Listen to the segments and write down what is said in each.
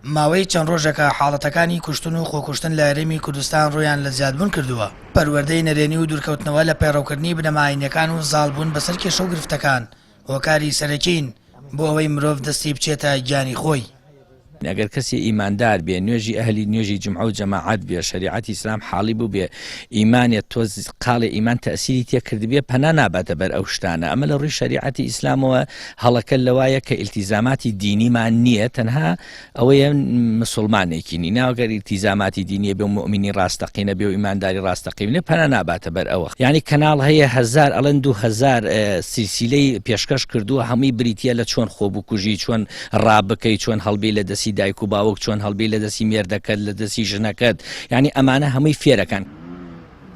ماوەی چەند ڕۆژێکە حاڵەتەکانی کوشتن و خۆکوشتن لە هەرێمی کوردستان ڕوویان لە زیادبوون کردووە، پەروەردەی نەرێنی و دوورکەوتنەوە لە پەیڕەوکردنی بنەما ئاینییەکان و زاڵبوون بەسەر کێشە و گرفتەکان هۆکاری سەرەکین بۆ ئەوەی مرۆڤ دەستی بچێتە گیانی خۆی. ئەگەر کەسێ ئیماندار بێ نوێژی ئەهلی نوێژی جومعە و جەماعەت بێ شەریعەتی ئیسلام حاڵی بووبێ ئیمانێ تۆز قاڵێ ئیمان تەئسیری تێ کردبێ پەنا ناباتە بەر ئەو شتانە ئەمە لە ڕووی شەریعەتی ئیسلامەوە هەڵەکە لەوایە کە ئیلتیزاماتی دینیمان نییە تەنها ئەوەیە مسلمانێکی نی ناوگەر ئیلتیزاماتی دینیە بێ و مؤمنی ڕاستەقینە بێ و ئیمانداری ڕاستەقینە پەنا ناباتە بەر ئەوە یعنی کەناڵ هەیە هەزار ئەڵێن 2000 سلسلەی پێشکەش کردووە هەمووی بریتە لە چۆن خۆ بکوژی چۆن ڕابکەی چۆن هەڵبی لە دەستی دایک و باوک چۆن هەڵبی لە دەستی مێردەکەت لە دەستی ژنەکەت یعنی ئەمانە هەمووی فێرەکان.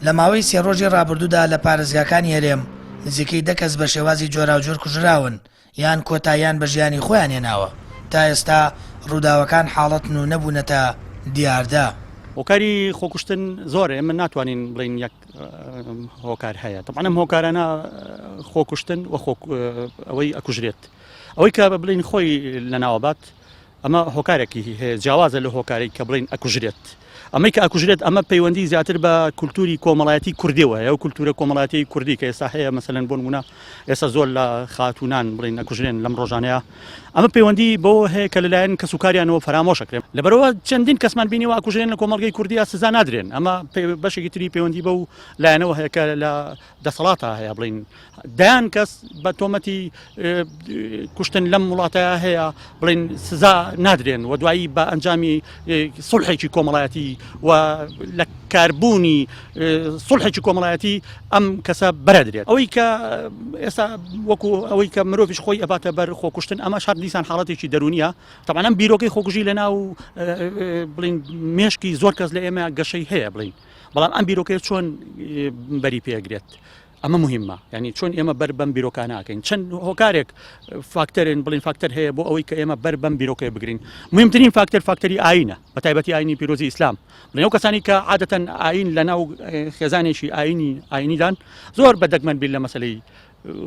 لە ماوەی سێ ڕۆژی ڕابردوودا لە پارێزگاکانی هەرێم نزیکەی دە کەس بە شێوازی جۆراوجۆر کوژراون یان کۆتاییان بە ژیانی خۆیان هێناوە، تا ئێستا ڕووداوەکان حاڵەتن و نەبوونەتە دیاردە. هۆکاری خۆکوشتن زۆرە ئێمە ناتوانین بڵێین یەک هۆکار هەیە تەبعەن ئەم هۆکارانە خۆکوشتن و ئەوەی ئەکوژرێت ئەوەی کە بڵین خۆی لەناوەبات ئەمە هۆکارێکی هەیە جیاوازە لە هۆکارێک کە بڵین ئەکوژرێت ئەمەی کە ئەکوژرێت ئەمە پەیوەندی زیاتر بە کولتوری کۆمەڵایەتی کوردیەوە هەیە و کولتورە کۆمەڵایەتی کوردی کە ئێستا هەیە مەسەلەن بۆ نمونە ئێستا زۆر لە خاتونان بڵین ئەکوژرێن لەم ڕۆژانەیە ئەمە پەیوەندی بۆ هەیە کە لەلایەن کەس و کاریانەوە فەرامۆشەکرێن لەبەرەوە چەندین کەسمان بینیوە ئەکوژرێن لە کۆمەڵگەی کوردیا سزا نادرێن ئەمە بەشێکی تری پەیوەندی بەو لایەنەوە هەیە کە لە دەسەڵاتە هەیە بڵین دەیان کەس بە تۆمەتی کوشتن لەم وڵاتە هەیە بڵین سزا نادرێن و دوایی بە ئەنجامی سڵحێکی کۆمەڵایەتی و لە کاربوونی سڵحێکی کۆمەڵایەتی ئەم کەسە بەرەدرێت ئەوەی کە ئێستا وەکو ئەوەی کە مرۆڤش خۆی ئەباتە بەر خۆکوشتن ئەمە شار دیسان حاڵەتێکی دەرونیە تەبعەن ئەم بیرۆکەی خۆکوژی لە ناو بڵین مێشکی زۆر کەس لە ئێمە گەشەی هەیە بڵین بەڵام ئەم بیرۆکەیە چۆن بەری پێگرێت ئەمە مهمە ینی چۆن ئێمە بەر بەم بیرۆکاناکەین چەند هۆکارێک فاکتەرن بڵین فاکتەر هەیە بۆ ئەوەی کە ئێمە بەر بەم بیرۆکەی بگرین مهمترین فاکتەر فاکتەری ئاینە بە تایبەتی ئاینی پیرۆزی ئیسلام بڵێن کەسانی کە عادەتەن ئاین لە ناو خێزانێکی ئاینی ئاینیدان زۆر بە دەگمەن بیر لە مەسلەی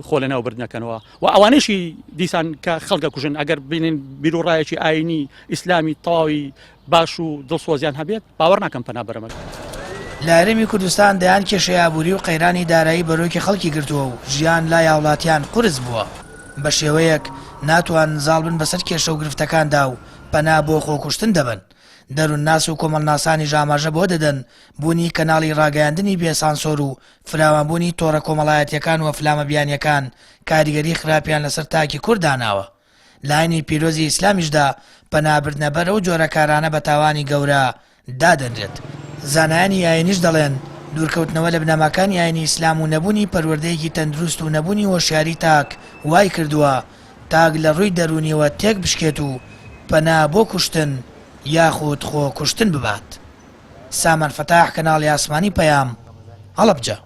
خۆ لە ناو بردنەکەنەوە و ئەوانەشی دیسان کە خەڵکە کوژن ئەگەر بینین بیرروڕایەکی ئاینی ئیسلامی تەواوی باش و دڵسۆزیان هەبێت باوەڕ ناکەم پەنا بەرەمە. لە هەرێمی کوردستان دەیان کێشەی ئابووری و قەیرانی دارایی بەرۆکی خەڵکی گرتووە و ژیان لای هاوڵاتیان قورس بووە، بە شێوەیەک ناتوانن زاڵ بن بەسەر کێشە و گرفتەکاندا و پەنا بۆ خۆکوشتن دەبەن. دەروونناس و کۆمەڵناسانیش ئاماژە بەوە دەدەن بوونی کەناڵی ڕاگەیاندنی بێ سانسۆر و فراوانبوونی تۆڕە کۆمەڵایەتییەکان و ئەفلامە بیانییەکان کاریگەری خراپیان لەسەر تاکی کورد داناوە. لە ئاینی پیرۆزی ئیسلامیشدا پەنابردنە بەر ئەو جۆرە کارانە بە تاوانی گەورە دادەنرێت. زانایانی ئاینیش دەڵێن، دوورکەوتنەوە لە بنەماکانی ئاینی ئیسلام و نەبوونی پەروەردەیەکی تەندروست و نەبوونی هۆشیاری تاک وایکردووە تاک لە ڕووی دەروونیەوە تێکبشکێت و پەنا بۆ کوشتن یاخود خۆ کوشتن ببات. سامان فەتاح کەناڵی ئاسمانی پەیام، هەڵەبجە.